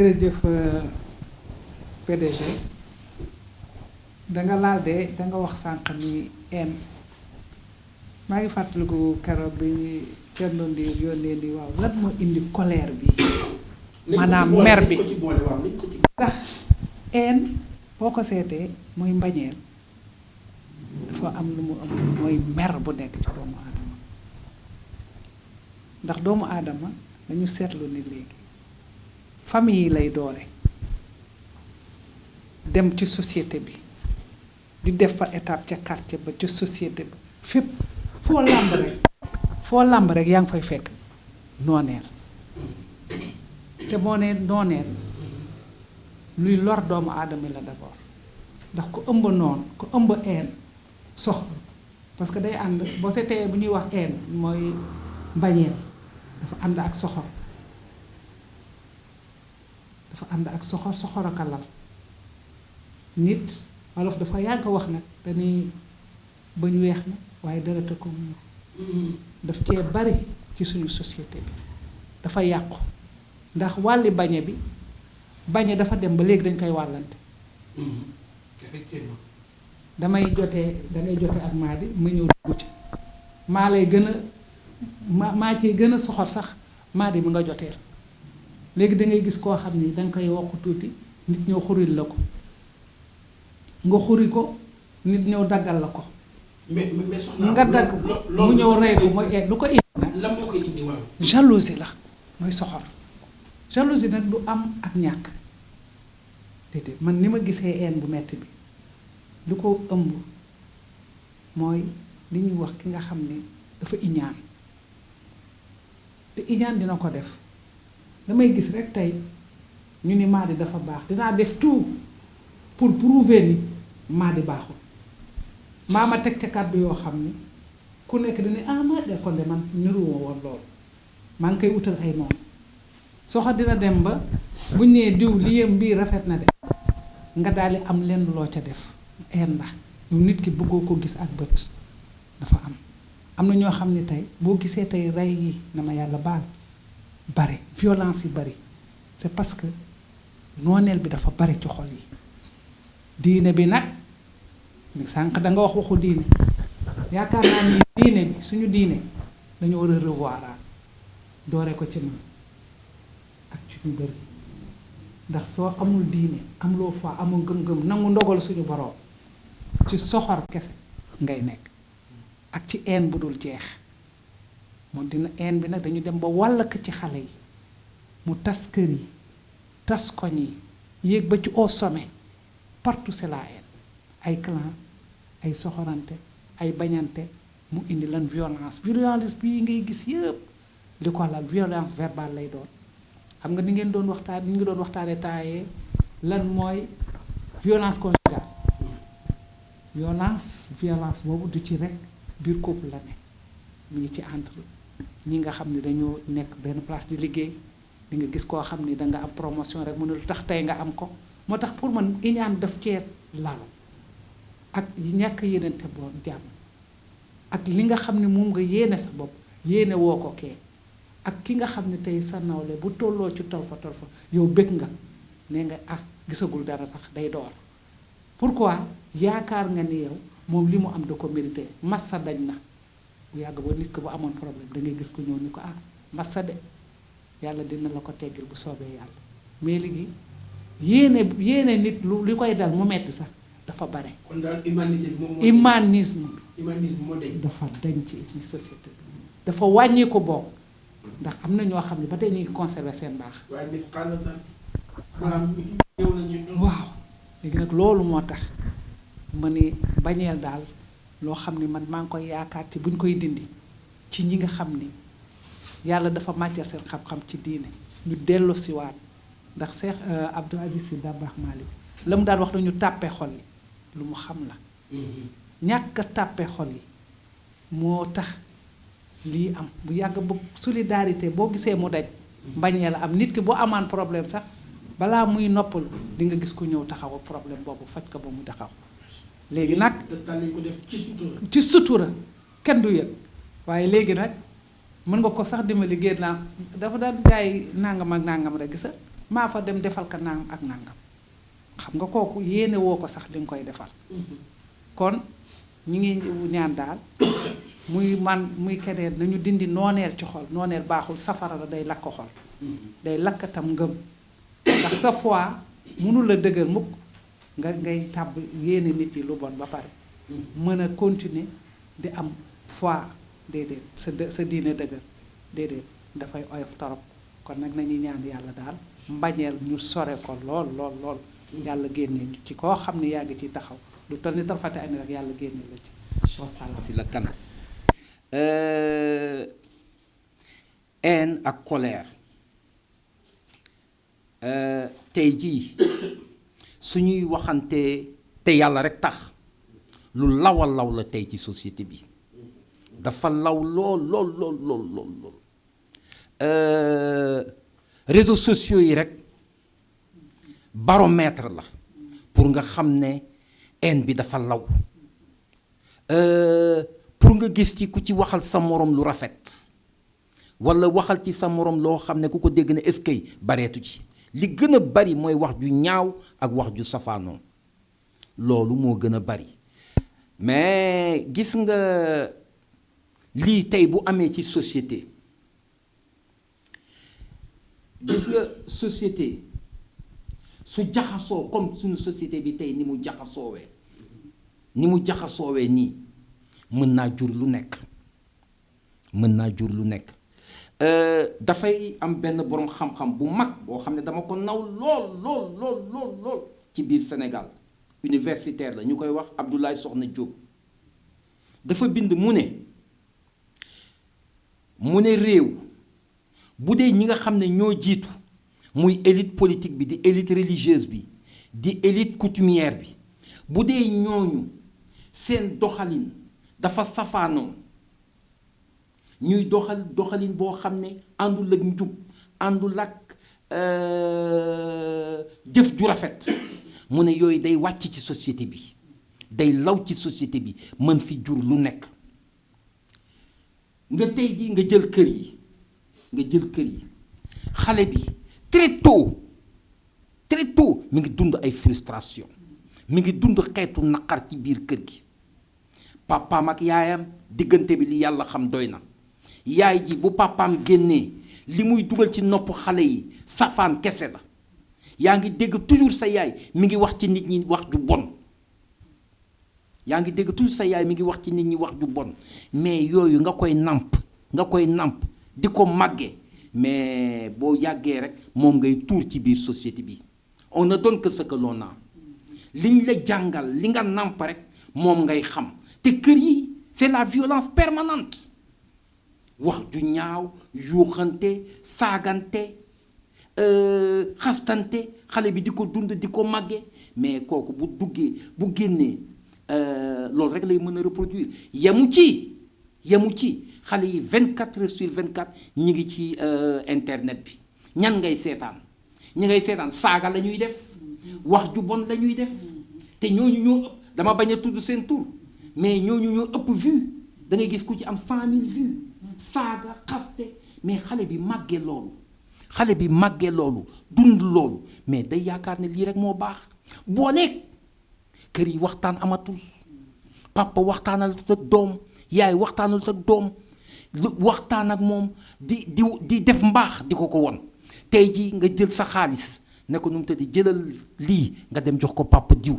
jërëjëf PDG danga laal de danga wax sànq ni haine maa ngi fàttaliku keroog bi Thierno Ndir yónnee ni waaw lan moo indi colère bi maanaam mer bi ndax haine boo ko seetee mooy mbañeel dafa am lu mu am mooy mer bu nekk ci doomu aadama ndax doomu aadama dañu seetlu ni léegi famille yi lay doore dem ci société bi di def fa étape ca quartier ba ca société ba fépp foo làmb rek yaa ngi fay fekk nooneel te moo ne nooneel luy lor doomu aadama la d'abord ndax ku ëmb noonu ku ëmb haine soxor parce que day ànd boo seetee bu ñuy wax haine mooy mbañeel dafa ànd ak soxor soxor ak lal nit wolof dafa yàgg wax nag dañuy bañ weex na waaye deret ko muur daf cee bari ci suñu société bi dafa yàqu ndax wàlli bañe dafa dem ba léegi dañ koy wàllante effectivement dangay jote ak Madi ma ñëw dugg ci maa lay gën a maa ciy gën a soxor sax Madi mi nga joteel léegi dangay gis koo xam ni danga koy wokk tuuti nit ñëw xuril la ko nga xuri ko nit ñëw daggal la ko mais soxna nga dagg mu ñëw rey ko mooy lu ko indi nag lan moo koy indi waaw jalousie la mooy soxor jalousie nag du am ak ñàkk déedéet man ni ma gisee haine bu metti bi lu ko ëmb mooy li ñuy wax ki nga xam ne dafa iñaan te iñaan dina ko def damay gis rek tey ñu ni Madi dafa baax dinaa def tout pour prouver ni Madi baaxul maa ma teg ca kàddu yoo xam ni ku nekk dina maa de kon de man niruwoo woon loolu maa ngi koy utal ay noonu soxor dina dem ba bu ñu nee diw li yëm bii rafet na de nga daal di am lenn loo ca def haine la yow nit ki bëggoo ko gis ak bët dafa am na ñoo xam ne tey boo gisee tey rey yi na ma yàlla baal bari violence yi bari c'est parce que nooneel bi dafa bari ci xol yi diine bi nag mi sànq danga wax waxu diine yaakaar naa ni diine bi suñu diine dañu war a revoir doore ko ci man ak ci ñu bari ndax soo amul diine amuloo foi amul gëm-gëm nangu ndogal suñu boroom ci soxor kese ngay nekk ak ci haine bu dul jeex moo dina haine bi nag dañu dem ba wàll ko ci xale yi mu tas kër yi tas koñ yi yéeg ba ci au sommet partout c'est la haine ay clan ay soxorante ay bañante mu indi lan violence bii ngay gis yëpp li ko lal violence verbale lay doon xam nga ni ngeen doon waxtaan ni ngi doon waxtaanee taayee lan mooy violence conjugale violence boobu du ci rek biir couple la ne mu ngi ci entre ñi nga xam ne dañoo nekk benn place di liggéey di nga gis koo xam ni danga am promotion rek mu ne lu tax tey nga am ko moo tax pour man iñaan daf cee lalu ak ñàkk yéenante boo jàmm ak li nga xam ne moom nga yéene sa bopp yéene woo ko kee ak ki nga xam ne tey sa nawle bu tolloo ci tolfa yow bëgg nga nee nga gisagul dara tax day door pourquoi yaakaar nga ni yow moom li mu am da ko mérité massa dañ na bu yàgg ba nit ko bu amoon problème da ngay gis ko ñëw ni ko massa de yàlla dina la ko teggil bu soobee yàlla mais léegi yéene nit li koy dal mu metti sax dafa bare. kon daal humanisme moo dañ dafa dañ ci société bi dafa wàññi ko bokk ndax am na ñoo xam ne ba tey ñu ngi conserver seen baax. waaw léegi nag loolu moo tax ma ni bañeel daal loo xam ni man maa ngi koy yaakaar ci bu ñu koy dindi ci ñi nga xam ni yàlla dafa màccal seen xam-xam ci diine ñu dellu siwaat ndax Cheikh Abdou Aziz Sy Dabakh Malick la mu daan wax nañu tàppe xol yi lu mu xam la ñàkk a tàppe xol yi moo tax lii am bu yàgg ba solidarité boo gisee mu daj mbañeel la am nit ki boo amaan problème sax balaa muy noppalu di nga gis ku ñëw taxaw problème boobu faj ko ba mu taxaw léegi nag ci sutura kenn du yëg waaye léegi nag mën nga ko sax dimbali génn naa dafa daan jaay nangam ak nangam rek gisa maa fa dem defal ko nangam ak nangam xam nga kooku yéene woo ko sax li nga koy defal kon ñu ngi ñaan daal muy man muy keneen nañu dindi nooneel ci xol nooneel baaxul safara la day lakk xol day lakk tam ngëm ndax sa foi mënul la dëgër mukk nga ngay tàbb yéene nit yi lu bon ba pare mën a continuer di am foi déedéet sa diine dëgër déedéet dafay oyof torop kon nag nañuy ñaan yàlla daal mbañeel ñu sore ko lool lool lool yàlla génne ñu ci koo xam ne yaa ngi ciy taxaw lu toll ni tarfate ani rek yàlla génne la ci wasalaam si la kan haine ak colère tey jii suñuy waxante te yàlla rek tax lu law a law la tey ci société bi dafa law lool lool lool lool lool lool réseaux sociaux yi rek baromètre la pour nga xam ne haine bi dafa law pour nga gis ci ku ci waxal sa morom lu rafet walla waxal ci sa morom loo xam ne ku ko dégg ne est-ce que bareetu ci li gën a bari mooy wax ju ñaaw ak wax ju safaanoo loolu moo gën a bari mais gis nga lii tey bu amee ci société gis nga société su jaxasoo comme suñu société bi tey ni mu jaxasoowee nii mën naa jur lu nekk dafay am benn boroom xam-xam bu mag boo xam ne dama ko naw lool ci biir Sénégal universitaire la ñu koy wax Abdoulaye Sokhna Diop dafa bind mu ne réew bu dee ñi nga xam ne ñoo jiitu muy élite politique bi di élite religieuse bi di élite coutumière bi bu dee ñooñu seen doxalin dafa safaanoo ñuy doxalin boo xam ne àndul ak njub àndul ak jëf ju rafet mu ne yooyu day wàcc ci société bi day law ci société bi mën fi jur lu nekk nga tey ji nga jël kër yi xale bi très tôt mi ngi dund ay frustration mi ngi dund xeetu naqar ci biir kër gi papaam ak yaayam diggante bi li yàlla xam doy na yaay ji bu papaam génnee li muy dugal ci nopp xale yi safaan kese la yaa ngi dégg toujours sa yaay mi ngi wax ci nit ñi wax ju bon mais yooyu nga koy nàmp di ko màgge mais boo yàggee rek moom ngay tuur ci biir société bi on ne donne que ce que l'on a liñ la jàngal li nga nàmp rek moom ngay xam te kër yi c'est la violence permanente wax ju ñaaw yuuxante saagante xastante xale bi di ko dund di ko màgge mais kooku bu génnee loolu rek lay mën a reproduire yemu ci xale yi 24 heures sur 24 ñi ngi ci internet bi ñan ngay seetaan saaga la ñuy def wax ju bon la ñuy def te ñooñu ñoo ëpp dama bañ a tudd seen tur mais ñooñu ñoo ëpp vue da ngay gis ku ci am 100 000 vues saaga xaste mais xale bi màggee loolu dund loolu mais day yaakaar ne lii rek moo baax boo nekk kër yi waxtaan amatul papa waxtaanal ak doom yaay waxtaanal ak doom waxtaan ak moom di def mbaax di ko won tey ji nga jël sa xaalis ne ko nu mu tëddi jëlal lii nga dem jox ko papa diw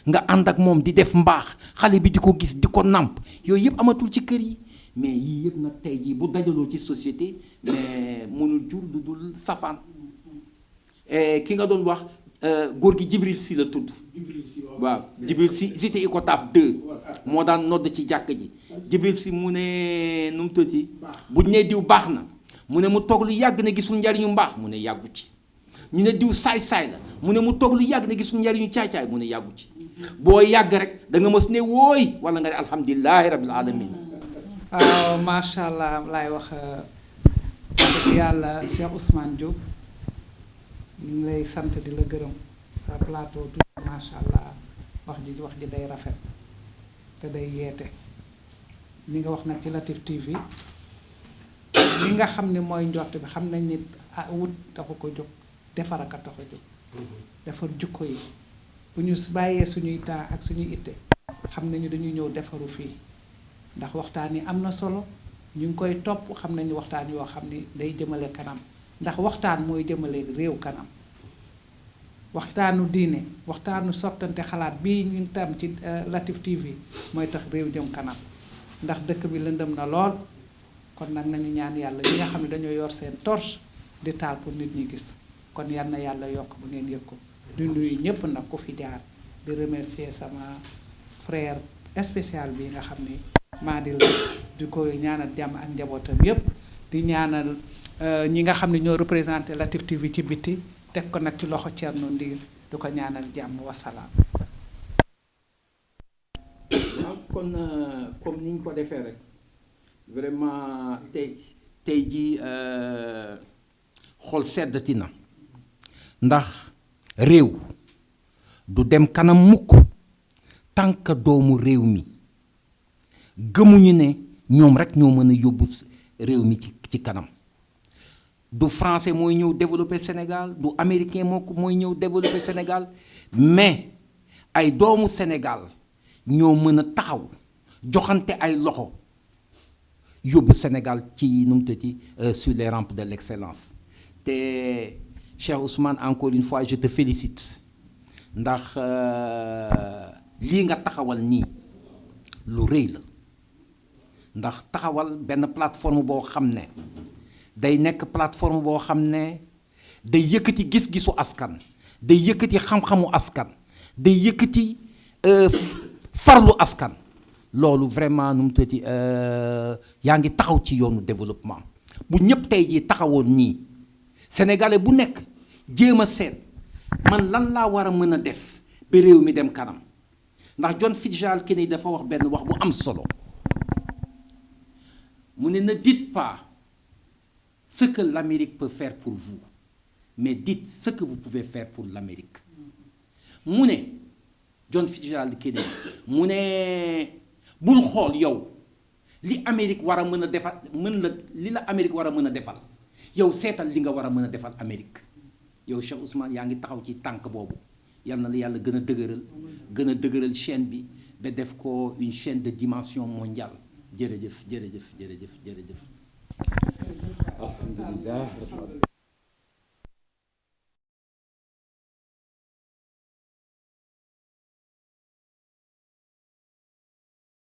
nga ànd ak moom di def mbaax xale bi di ko gis di ko nàmp yooyu yëpp amatul ci kër yi mais yii yëpp nag tey jii bu dajaloo ci société mais mënul jur lu dul safaan ki nga doon wax góor gi Jibril Si la tudd waaw Jibril Si cité Icotaf 2 moo daan nodd ci jàkk ji Jibril Si mu ne nu mu tëddi bu ñu nee diw baax na mu ne mu toog lu yàgg ne gisul njariñu mbaax mu ne yàggu ci ñu ne diw saay-saay la mu ne mu toog lu yàgg ne gisul njariñu caay-caay mu ne yàggu ci boo yàgg rek da nga mës ne wooy wala nga ne alhamdulilahi rabbil alamin waaw macha allah laay wax dëgg yàlla Cheikh Ousmane Diop ñu ngi lay sant di la gërëm sa plateau tout macha allah wax ji day rafet te day yeete li nga wax nag ci Latif TV li nga xam ne mooy njort bi xam nañ nit wut taxu ko jóg defar ak a tax a jóg defar jukko yi bu ñu bàyyee suñuy temps ak suñuy itte xam nañu dañuy ñëw defaru fii ndax waxtaan yi am na solo ñu ngi koy topp xam nañu waxtaan yoo xam ni day jëmale kanam ndax waxtaan mooy jëmale réew kanam waxtaanu diine waxtaanu sottante xalaat bii ñu tam ci Latif TV mooy tax réew jëm kanam ndax dëkk bi lëndëm na lool kon nag nañu ñaan yàlla ñi nga xam ne dañoo yor seen torche di taal pour nit ñi gis kon yal na yàlla yokk bu ngeen yëg ko di nuyu ñépp nag ku fi jaar di remercier sama frère spécial bi nga xam ni Mady la di koy ñaanal jàmm ak njabootam yépp di ñaanal ñi nga xam ne ñoo représenté Latif TV ci biti teg ko nag ci loxo Thierno Ndiir di ko ñaanal jàmm wasalaam. waaw kon comme ni ñu ko defee rek vraiment tey ji xol seddati na ndax réew du dem kanam mukk tànk doomu réew mi gëmuñu ne ñoom rek ñoo mën a yóbbu réew mi ci kanam du français mooy ñëw développer Sénégal du américain mooy ñëw développer Sénégal mais ay doomu Sénégal ñoo mën a taxaw joxante ay loxo yóbbu Sénégal ci nu mu tëddi sur les rampes de l'excellence te Cheikh Ousmane encore une fois je te félicite ndax lii nga taxawal nii lu rëy la ndax taxawal benn plateforme boo xam ne day nekk plateforme boo xam ne day yëkkati gis-gisu askan day yëkkati xam-xamu askan day yëkkati farlu askan loolu vraiment nu mu tëddi yaa ngi taxaw ci yoonu développement bu ñëpp tey jii taxawoon nii sénégalais bu nekk jéem a seet man lan laa war a mën a def ba réew mi dem kanam ndax John Fitzgerald Kennedy dafa wax benn wax bu am solo mu ne dites pas ce que l'Amérique peut faire pour vous mais dites ce que vous pouvez faire pour l'Amérique mu ne John Fitzgerald Kennedy mu ne bul xool yow li Amérique war a mën a defal li la Amérique war a mën a defal yow seetal li nga war a mën a defal Amérique yow Cheikh Ousmane yaa ngi taxaw ci tànk boobu yal na la yàlla gën a dëgëral chaîne bi ba def ko une chaîne de dimension mondiale jërëjëf. alhamdulillah.